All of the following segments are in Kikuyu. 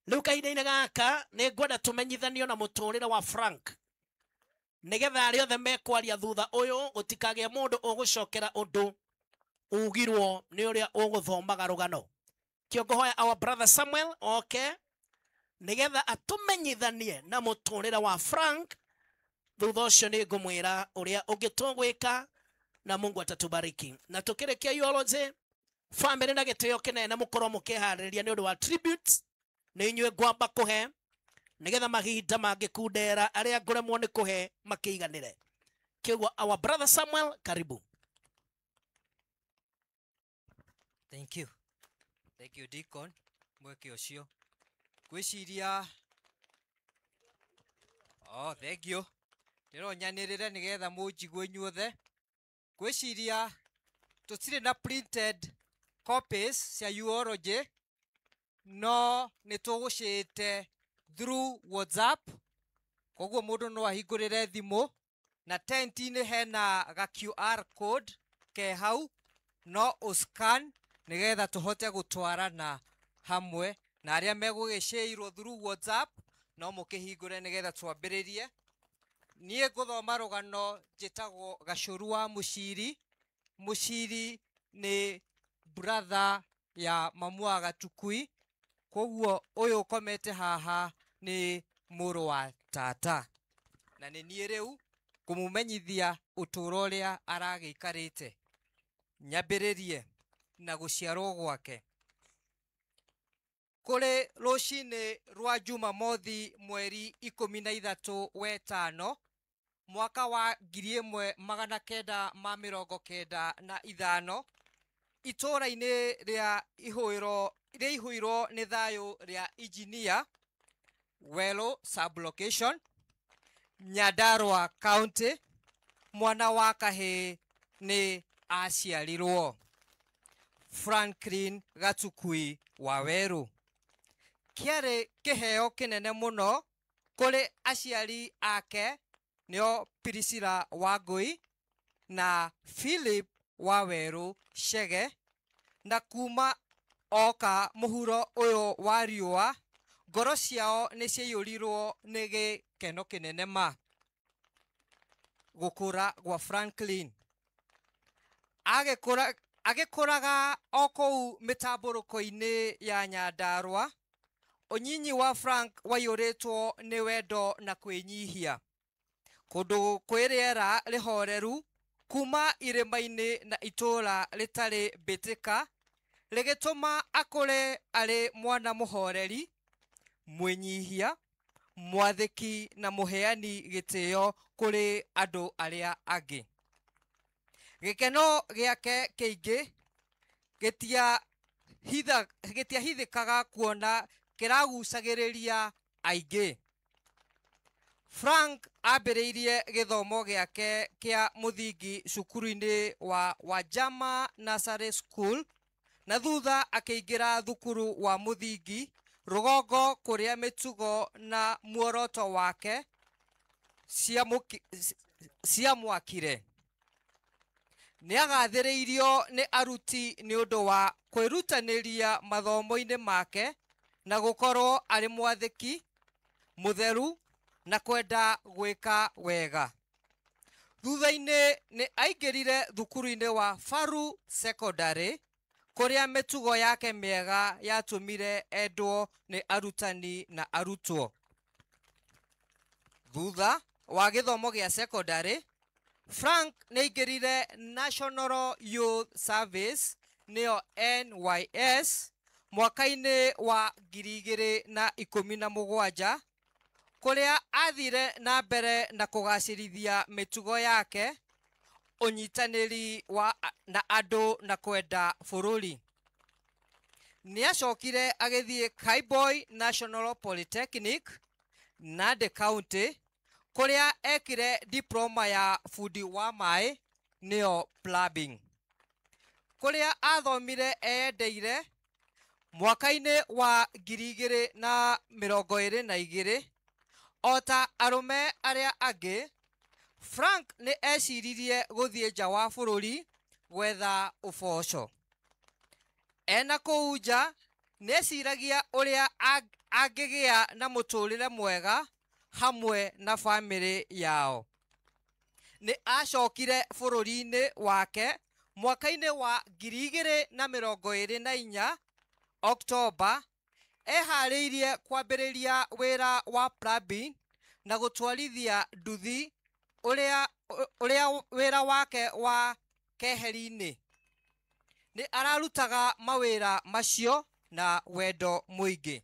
Rĩu kahinda-inĩ gaka nĩ ngwenda tũmenyithanio na mũtũrĩre wa Frank, nĩgetha arĩa othe mekwaria thutha ũyũ gũtikagĩe mũndũ ũgũcokera ũndũ ugirwo nĩ ũrĩa ũgũthomaga rũgano. Kĩongohoya our brother Samuel oke nĩgetha atũmenyithanie na mũtũrĩre wa Frank. Thutha ũcio nĩ ngũmwĩra ũrĩa ũngĩ tũgwĩka na Mungu atatubariki. Na tũkĩrĩkia eulogy, family na gĩtĩo kĩnene mũkorwo mũkĩharĩrĩria nĩ ũndũ wa tributes, nĩ inyuĩ ngwamba kũhe nĩgetha mahinda mangĩkundera arĩa ngũremwo nĩ kũhe makĩiganĩre. Kĩguo our brother Samuel, karibu. Thank you. Thank you, Deacon. Mweke ũcio. Ngwĩciria. Oh, thank you. Ndĩronyanĩrĩre nĩgetha mũnjigue inyuothe. Ngwĩciria tũtirĩ na printed copies cia eulogy, no nĩ tũgũcĩte through WhatsApp. Koguo mũndũ no ahingũrĩre thimũ na tent-inĩ hena ga QR code ke hau, no ũscan nĩgetha tũhote gũtwarana hamwe na arĩa megũgĩcĩirwo through WhatsApp, no mũkĩhingũre nĩgetha twambĩrĩrie. Niĩ ngũthoma rũgano njĩtagwo Gacũru wa Mũciri. Mũciri nĩ brother ya mamu wa Gatukui, koguo ũyũ ũkomete haha nĩ mũrũ wa tata, na nĩ niĩ rĩu kũmũmenyithia ũtũũro ũrĩa aragĩikarĩte. Nyambĩrĩrie na gũciarwo gwake. Kũrĩ rũcinĩ rwa Jumamothi mweri 13 wetano mwaka wa 1995, itũũra-inĩ rĩa ihũĩro rĩa ihũirwo nĩ thayũ rĩa Engineer Welo sublocation, Nyandarua County, mwana wa kahĩĩ nĩ aciarirwo, Franklin Gatukui Waweru. Kĩarĩ kĩheo kĩnene mũno kũrĩ aciari ake, nĩo Priscilla Wangui na Philip Waweru Chege, na kuma oka mũhuro ũyũ wa riũa, ngoro ciao nĩ ciaiyũrirwo nĩ gĩkeno kĩnene ma. Gũkũra gwa Franklin. Agĩkũraga o kũu mĩtambũrũko-inĩ ya Nyandarua, ũnyinyi wa Frank waiyũrĩtwo nĩ wendo na kwĩnyihia. Kũndũ kwĩ rĩera rĩhoreru kuma irĩma-inĩ na itũũra rĩtarĩ mbĩtĩka rĩgĩtũma akũre arĩ mwana mũhoreri, mwĩnyihia, mwathĩki na mũheani gĩtĩo kũrĩ andũ arĩa angĩ. Gĩkeno gĩake kĩingĩ gĩtiahithĩkaga kuona kĩragucagĩrĩria aingĩ. Frank ambĩrĩirie gĩthomo gĩake kĩa mũthingi cukuru-inĩ wa Wajama Nursery School, na thutha akĩingĩra thukuru wa mũthingi Rũgongo kũrĩa mĩtugo na muoroto wake ciamwakire. Nĩagathĩrĩirio nĩ aruti nĩ ũndũ wa kwĩrutanĩria mathomo-inĩ make na gũkorwo arĩ mwathĩki, mũtheru na kwenda gwĩka wega. Thutha-inĩ nĩ aingĩrire thukuru-inĩ wa Faru Secondary kũrĩa mĩtugo yake mĩega yatũmire endwo nĩ arutani na arutwo. Thutha wa gĩthomo gĩa secondary, Frank nĩ aingĩrire National Youth Service nĩyo NYS mwaka-inĩ wa 2017, kũrĩa athire na mbere na kũgacĩrithia mĩtugo yake, ũnyitanĩri wa na andũ na kwenda bũrũri. Nĩacokire agĩthiĩ Kaiboi National Polytechnic, Nandi County, kũrĩa ekire diploma ya bundi wa maĩ nĩyo plumbing, kũrĩa athomire eyendeire mwaka-inĩ wa 2022. O ta arũme arĩa angĩ, Frank nĩ eciririe gũthiĩ nja wa bũrũri gwetha ũboco. Ena kũu nja nĩ eciragia ũrĩa angĩgĩa na mũtũrĩre mwega hamwe na bamĩrĩ yao. Nĩ acokire bũrũri-inĩ wake mwaka-inĩ wa 2024 Oktoba, eharĩirie kwambĩrĩria wĩra wa plumbing na gũtwarithia nduthi ũrĩa wĩra wake wa keheri-inĩ. Nĩ ararutaga mawĩra macio na wendo mũingĩ.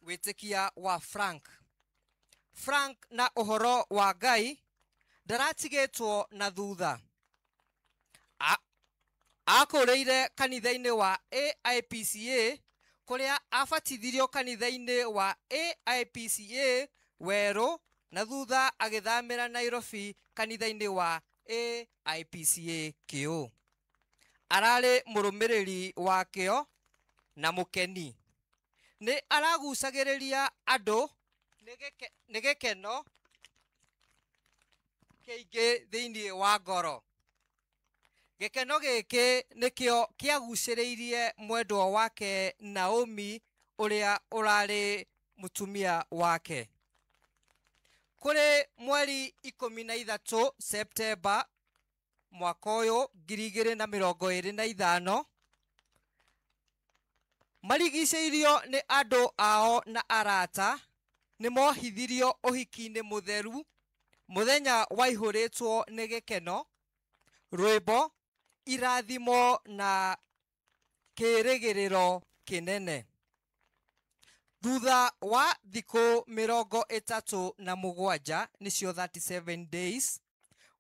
Wĩtĩkia wa Frank. Frank na ũhoro wa Ngai ndaratigĩtwo na thutha. Akũrĩire kanitha-inĩ wa AIPCA kũrĩa abatithirio kanitha-inĩ wa AIPCA Werũ na thutha agĩthamĩra Nairobi kanitha-inĩ wa AIPCA Kĩũ. Ararĩ mũrũmĩrĩri wa kĩo na mũkeni. Nĩ aragucagĩrĩria andũ nĩ gĩkeno kĩingĩ thĩinĩ wa ngoro. Gĩkeno gĩkĩ nĩkĩo kĩagucĩrĩirie mwendwa wake Naomi ũrĩa ũrarĩ mũtumia wake. Kũrĩ mweri 13 Septemba mwaka ũyũ 2025 marigicĩirio nĩ andũ ao na arata nĩ mohithirio ũhiki-inĩ mũtheru mũthenya waihũrĩtwo nĩ gĩkeno, rwĩmbo, irathimo na kĩrĩgĩrĩro kĩnene. Thutha wa thikũ 37 nĩcio 37 days,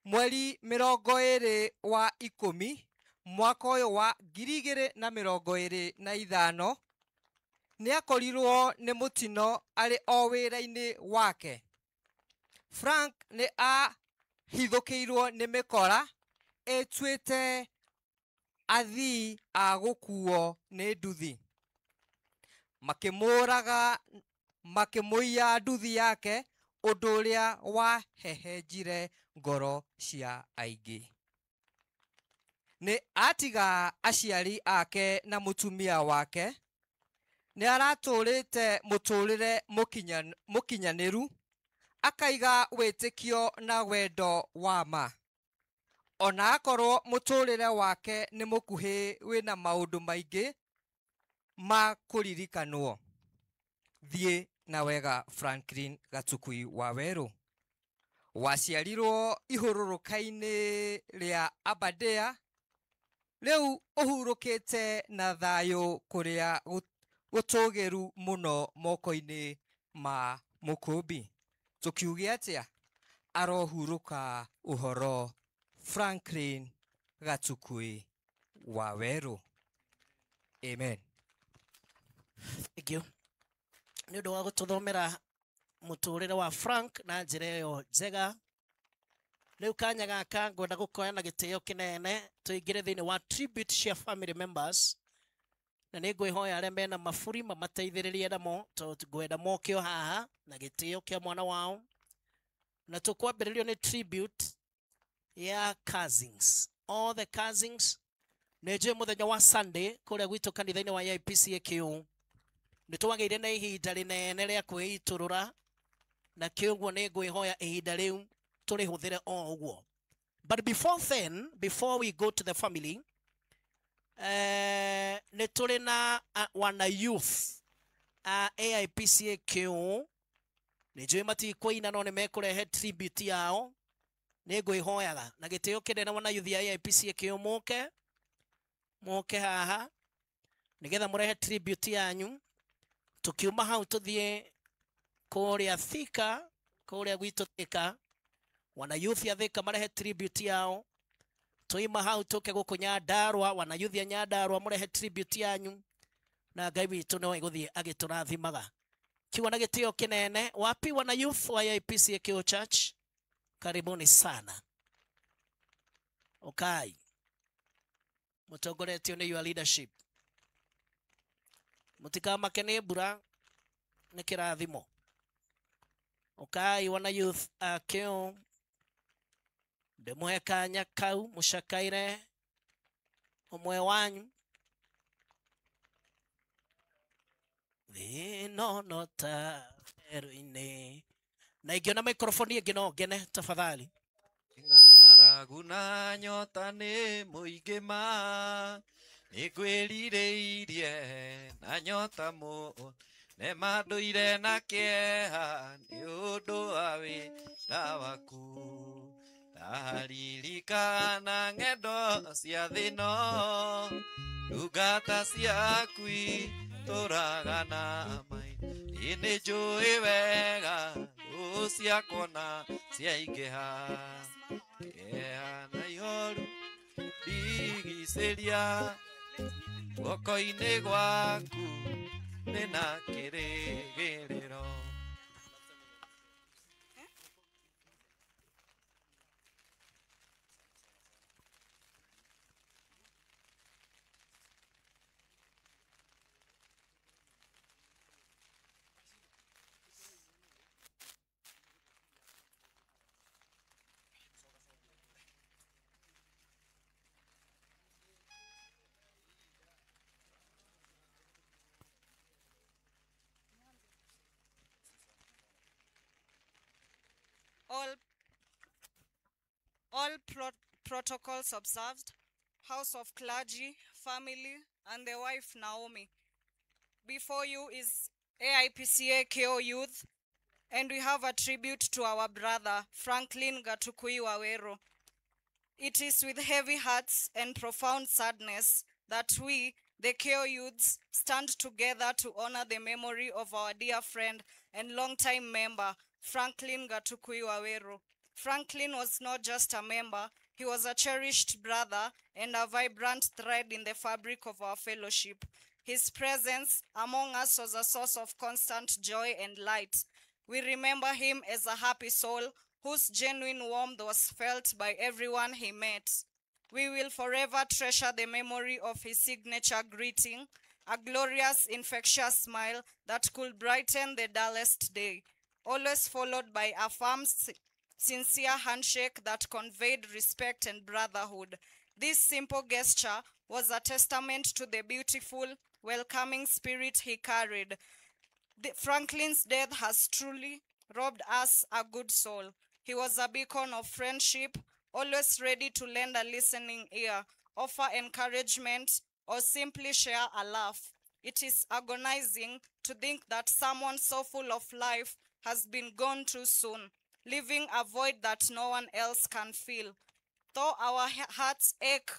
mweri 20 wa 10 mwaka ũyũ wa 2025 nĩakorirwo nĩ mũtino arĩ o wĩra-inĩ wake. Frank nĩ ahithũkĩirwo nĩ mĩkora ĩtuĩte athii a gũkuo nĩ nduthi. Makĩmũraga, makĩmũiya nduthi yake, ũndũ ũrĩa wahehenjire ngoro cia aingĩ. Nĩ atiga aciari ake na mũtumia wake. Nĩ aratũrĩte mũtũrĩre mũkinyanĩru, akaiga wĩtĩkio na wendo wa ma. Ona akorwo mũtũrĩre wake nĩ mũkuhĩ wĩna maũndũ maingĩ ma kũririkanwo. Thiĩ na wega Franklin Gatukui wa Werũ. Waciarirwo ihũrũrũka-inĩ rĩa Aberdare, rĩu ũhurũkĩte na thayũ kũrĩa gũtũgĩru mũno moko-inĩ ma Mũkũmbi. Tũkiuge atĩa? Arohurũka ũhoro Franklin Gatukui wa Werũ. Amen. Thank you. Nĩ ũndũ wa gũtũthomera mũtũrĩre wa Frank na njĩra ĩyo njega. Rĩu kanya gaka ngwenda gũkoya na gĩtĩo kĩnene tũingĩre thĩinĩ wa tribute cia family members, na nĩ ngwĩhoya arĩa mena maburi mamateithĩrĩrie namo, tondũ ngwenda moke o haha na gĩtĩo kĩa mwana wao. Na tũkwambĩrĩrio nĩ tribute ya cousins, all the cousins. Nĩ njũĩ mũthenya wa Sunday kũrĩa gwitũ kanitha-inĩ wa AIPCA Kĩũ nĩ twagĩire na ihinda rĩnene rĩa kwĩitũrũra, na kĩũguo nĩ ngwĩhoya ihinda rĩu tũrĩhũthĩre o ũguo. But before then, before we go to the family, nĩ tũrĩ na wana youth a AIPCA Kĩũ. Nĩ njũĩ matikũina no nĩ mekũrehe tribute yao. Nĩ ngwĩhoyaga na gĩtĩo kĩnene wana youth ya AIPCA Kĩũ mũke mũke haha nĩgetha mũrehe tribute yanyu. Tukiuma hau tũthiĩ kũrĩa Thika, kũrĩa gwitũ Thika, wana youth ya Thika marehe tribute yao. Tuima hau tũke gũkũ Nyandarua, wana youth ya Nyandarua mũrehe tribute yanyu, na Ngai witũ no egũthiĩ agĩtũrathimaga. Kiwa na gĩtĩo kĩnene, wapi wana youth wa AIPCA Kĩũ Church? Karibuni sana. Okay. Mũtongoretio nĩ your leadership. Mũtikamake nĩ mbura, nĩ kĩrathimo. Okay, wana youth a Kĩũ, ndĩmũhe kanya kau mũcakaire ũmwe wanyu. Thĩ no ta werũ-inĩ. Na ingĩona microphone ĩngĩ no ngene tafadhali. Ng'aragu na nyota nĩ mũingĩ ma nĩngwĩrirĩirie na nyota ne mandũire na kĩeha nĩ ũndũ wa wĩra waku. Ndaririkana ng'endo cia thĩ-ĩno ndungata ciaku itũraga na mai nĩ njũĩ wega thũ ciakwa ciaingĩha kĩeha na ihoru ndigicĩria guoko-inĩ gwaku ndĩna kĩrĩgĩrĩro. All protocols observed, House of Clergy, family, and the wife Naomi. Before you is AIPCA KO Youth, and we have a tribute to our brother, Franklin Gatukui Waweru. It is with heavy hearts and profound sadness that we, the KO Youths, stand together to honor the memory of our dear friend and longtime member, Franklin Gatukui Waweru. Franklin was not just a member, he was a cherished brother and a vibrant thread in the fabric of our fellowship. His presence among us was a source of constant joy and light. We remember him as a happy soul whose genuine warmth was felt by everyone he met. We will forever treasure the memory of his signature greeting, a glorious, infectious smile that could brighten the dullest day, always followed by a firm, sincere handshake that conveyed respect and brotherhood. This simple gesture was a testament to the beautiful, welcoming spirit he carried. Franklin's death has truly robbed us a good soul. He was a beacon of friendship, always ready to lend a listening ear, offer encouragement, or simply share a laugh. It is agonizing to think that someone so full of life has been gone too soon, leaving a void that no one else can fill. Though our hearts ache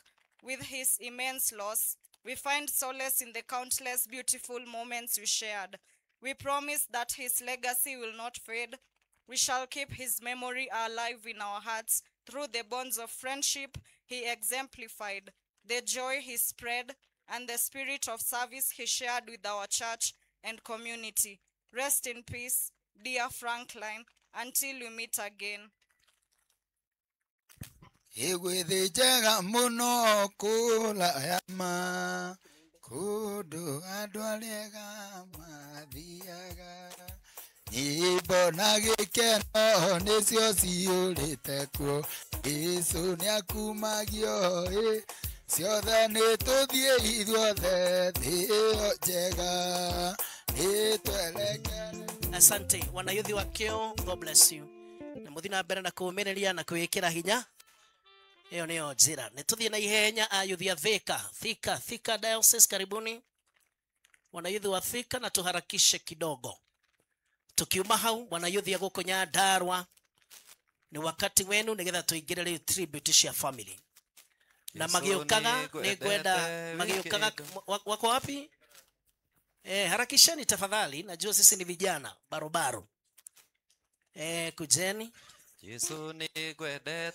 with his immense loss, we find solace in the countless beautiful moments we shared. We promise that his legacy will not fade. We shall keep his memory alive in our hearts through the bonds of friendship he exemplified, the joy he spread, and the spirit of service he shared with our church and community. Rest in peace, dear Franklin, until we meet again. Igwĩthĩnjaga mũno kũraya ma kũndũ andũ arĩa mathiaga nyĩmbo na gĩkeno nĩcio ciyũrĩte kuo Jesũ nĩakumagio ĩ ciothe nĩtũthiĩ ithuothe thĩ ĩyo njega nĩtwerekere. Asante wanayuthi wa Kĩo, God bless you. Na mũthiĩ na mbere na kũũmĩrĩria na kwĩĩkĩra hinya. Ĩyo nĩyo njĩra. Nĩtũthiĩ na ihenya ayuthi a Thika, Thika, Thika Diocese, karibuni. Wanayuthi wa Thika, na tuharakishe kidogo. Tukiuma hau wanayuthi a gũkũ Nyandarua, ni wakati wenu nĩgetha tũingĩre rĩu tribute cia family. Na magĩũkaga nĩngwenda magĩũkaga wako wapi? Harakisheni tafadhali, najua sisi ni vijana barobaro. Kujeni. Jesu nĩngwendete